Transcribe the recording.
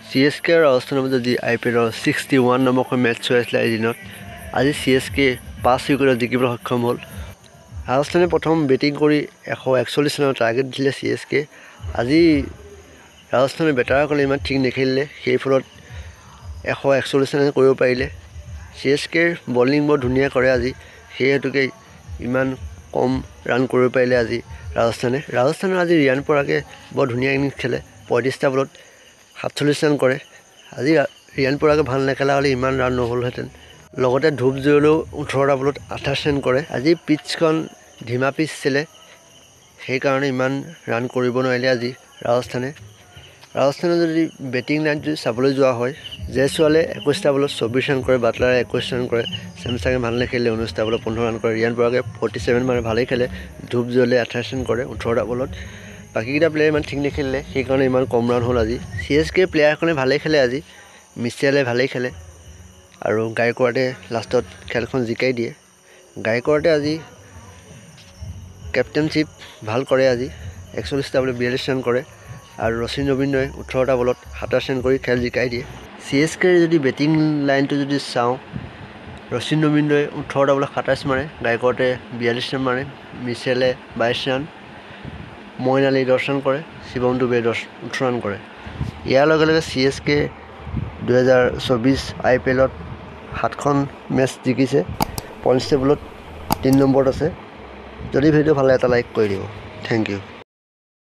C S কে আৰু ৰাজস্থানৰ মাজত যি আই পি এলৰ 61 নম্বৰখন মেটচ হৈ আছিলে আজিৰ দিনত, আজি চি এছ কে 5 উইকেটত জিকিবলৈ সক্ষম হ'ল। ৰাজস্থানে প্ৰথম বেটিং কৰি 141 ৰানৰ টাৰ্গেট দিছিলে চি এছ কে। আজি ৰাজস্থানৰ বেটাৰসকলে ইমান ঠিক নেখেলিলে, সেই ফলত 141 ৰান কৰিব পাৰিলে। চি এছ কেৰ বলিং বৰ ধুনীয়া কৰে আজি, সেই হেতুকে ইমান কম ৰান কৰিব পাৰিলে আজি ৰাজস্থানে। ৰাজস্থানৰ আজি ৰিয়ান পৰাগে বৰ ধুনীয়া ইনিংছ খেলে, 35টা বলত 47 ৰান কৰে। আজি ৰিয়ান পৰাগে ভাল নেখেলা হ'লে ইমান ৰান নহ'লহেঁতেন। লগতে ধ্ৰুৱ জুৰেলেও 18টা বলত 28 ৰান কৰে। আজি পিটছখন ধীমা পিচ আছিলে, সেইকাৰণে ইমান ৰান কৰিব নোৱাৰিলে আজি ৰাজস্থানে। ৰাজস্থানৰ যদি বেটিং লাইন যদি চাবলৈ যোৱা হয়, জয়ছোৱালে 21টা বলত 24 ৰান কৰে, বাটলাৰে 21 ৰান কৰে, চেমচাঙে ভাল নেখেলিলে, 19টা বলত 15 ৰান কৰে, ৰিয়ান পৰাগে 47 মাৰে, ভালেই খেলে, ধ্ৰুৱ জুৰেলে 28 ৰান কৰে 18টা বলত। বাকীকেইটা প্লেয়াৰ ইমান ঠিক নেখেলিলে, সেইকাৰণে ইমান কম ৰান হ'ল আজি। চি এছ কে প্লেয়াৰখনে ভালেই খেলে আজি, মিচেলে ভালেই খেলে আৰু গায়কোৱাডে লাষ্টত খেলখন জিকাই দিয়ে। গায়কোৱাডে আজি কেপ্টেইনশ্বিপ ভাল কৰে আজি, 41টা বলত 42 ৰান কৰে আৰু ৰচিন ৰবীন্দ্ৰই 18টা বলত 27 ৰান কৰি খেল জিকাই দিয়ে। চি এছ কেৰ যদি বেটিং লাইনটো যদি চাওঁ, ৰচিন ৰবীন্দ্ৰই 18টা বলত 27 মাৰে, গায়কোৱাডে 42 ৰান মাৰে, মিচেলে 22 ৰান, মইন আলী 10 ৰান কৰে, শিৱম ডুবে 18 ৰান কৰে। ইয়াৰ লগে লগে চি এছ কে 2024 আই পি এলত 7খন মেচ জিকিছে, পইণ্টছ টেবুলত 3 নম্বৰত আছে। যদি ভিডিঅ' ভাল লাগে, এটা লাইক কৰি দিব। Thank U.